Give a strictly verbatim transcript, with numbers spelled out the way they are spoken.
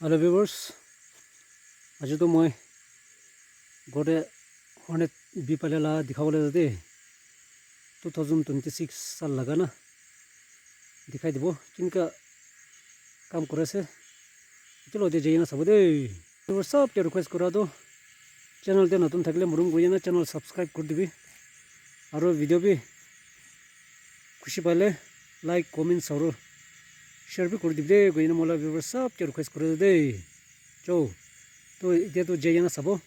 Hello viewers, aji to moi gote hornet bi pale la dikha bole ase de, two thousand twenty six sal laga na dikhai dibo kinka kam kuri ase. Etu logote jai kena sabo de. Viewers sob ke request kura tu channel te notun thakile murum kuri na channel subscribe kuri dibi. Aro video bi khushi pale like, comments aro share bi kuri dibi de koi na mola viewers sob ke request kura de. Cho to etia to jai kena sabo.